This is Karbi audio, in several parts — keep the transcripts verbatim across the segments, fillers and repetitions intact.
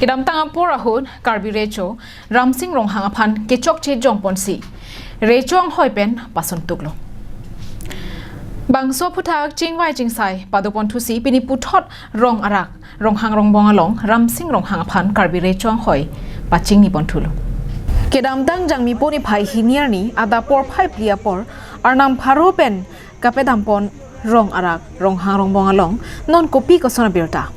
Kedamtang apor ahut Karbi Recho Ramsing Ronghang aphan kechokche jongponsi Recho anghoi pen pasuntuklo. Bangso aphuthak chingvai chingsai padoponthusi pini puthot Rong Arak Ronghang Rongbong along Ramsing Ronghang aphan Karbi Recho anghoi pachingniponthulo. Kedamtang Jangmipo niphai hini arni adap porphai phli apor Arnam pharo pen kapedampon Rong Arak Ronghang Rongbong along non kopi koson abirta?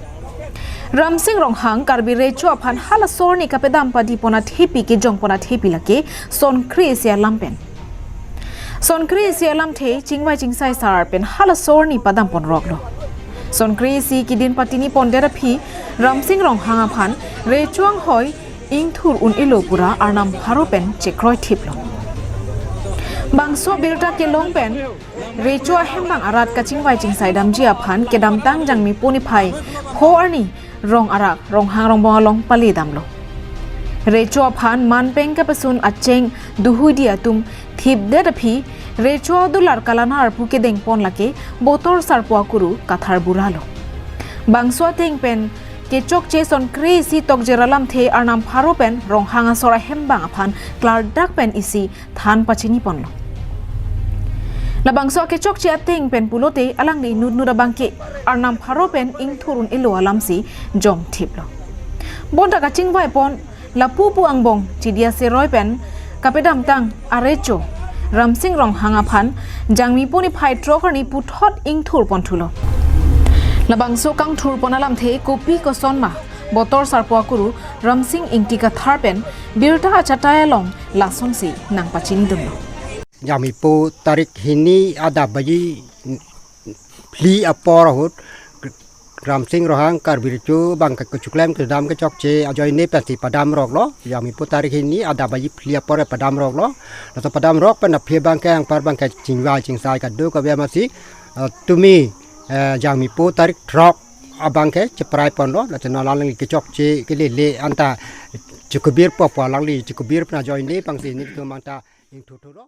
Ramsing Ronghang Karbi Recho aphan halaso arni kapedam padipon athepi kejongpon athepi lake Sonkre isi alam pen. Sonkre isi alamthe chingvai chingsai sar pen halaso arni padamponroklo. Sonkre isi kedin patinipondet aphi Ramsing Ronghang aphan Recho anghoi ingthur un-elo pura Arnam pharo pen chekroithiplo. Bangso abirta kelong pen Recho ahembang arat kachingvai chingsai damji aphan kedamtang Jangmipo niphai pho arni Rong Arak Ronghang Rongbong along paledamlo. Recho aphan manpeng kapasun acheng duhuidi atum thipdet aphi Recho adular kalanar pu kedengpon lake Botor Sarpo Akuru Kathar Bura lo. Bangso ateng pen kechokche Sonkre isi tokjer alamthe Arnam pharo pen Ronghang asor ahembang aphan klardak pen isi than pachiniponlo. Labangso akechokche ateng pen pulote alangli nutnut abangke Arnam pharo pen ingthur un-elo alamsi jongthiplo. Bonta kachingvaipon lapu pu angbong Chidia Seroi pen kapedamtang Arecho Ramsing Ronghang aphan Jangmipo niphai throk arni puthot ingthurponthulo. Labangso kangthurpon alamthe kopi koson ma Botor Sarpo Akuru Ramsing Ingti Kathar pen birta achatai along lasonsi nangpachinidunlo. Jangmipo tarik hini adap baji phli apor ahut Ramsing Ronghang Karbi Recho abangke kechoklem kedam kechokche ajoine pensi padamroklo. Jangmipo tarik hini adap baji phli apor padamroklo. Laso padamrok pen aphi abangke anpar abangke chingvai chingsai kadokave amatsi, eh, tumi, eh, Jangmipo tarik throk abangke chepraiponlo. Laso non alangli kechokche kelele anta chekubirpo pu alangli chekubir pen ajoine pensi nelitum anta ingthurthurlo.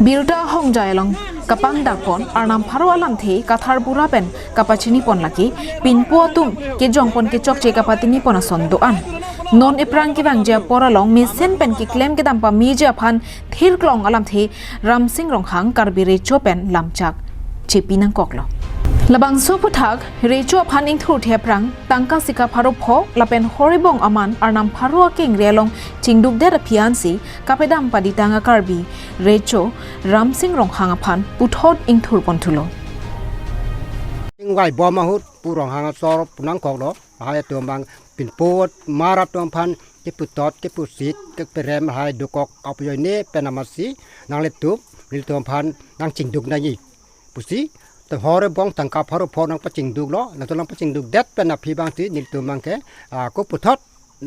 Birta ahongjai along kapangdakpon Arnam pharo alamthe Kathar Bura pen kapachinipon lake pinpo atum kejongpon kechokche kapatinipon ason do-an. Non ephrang kevangji apor along mesen pen keklem kedam pameji aphan thirklong alamthe Ramsing Ronghang Karbi Recho pen lamchak chepi nangkoklo. Labangso aphuthak Recho aphan ingthurthe aphrang tangka sika pharo pho lapen Horibong aman Arnam pharo akengri along chingdukdet aphi ansi kapedam paditang a-Karbi Recho Ramsing Ronghang aphan puthot ingthurponthulo. Ingvaibom ahut pu Ronghang asor pu nangkoklo, lahai atum abang pinpo mar atum aphan keputot kepusit keperem lahai dokok ajoine pen amatsi nanglitum nelitum aphan nangchingduk nangji pusi, te Horibong tangka pharo pho nangpachingduklo, laso nangpachingdukdet pen aphi abangsi nelitum abangke, ah, ako puthot,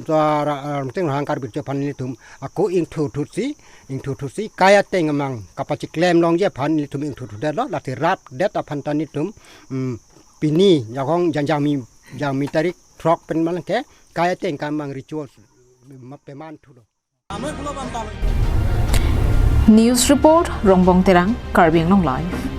ah, Ra-, ah, Ramsing Ronghang Karbi Recho aphan nelitum ako ingthurthursi, ingthurthursi kai ateng amang kapachiklem longji aphan nelitum ingthurthurdetlo, lasi rapdet aphan ta nelitum, mm, pini jahong Jang-, Jangmi, Jangmi tarik throk pen malangke kai ateng amang Recho ma pemanthulo. News report, Rongbong Terang, Karbi Anglong Live.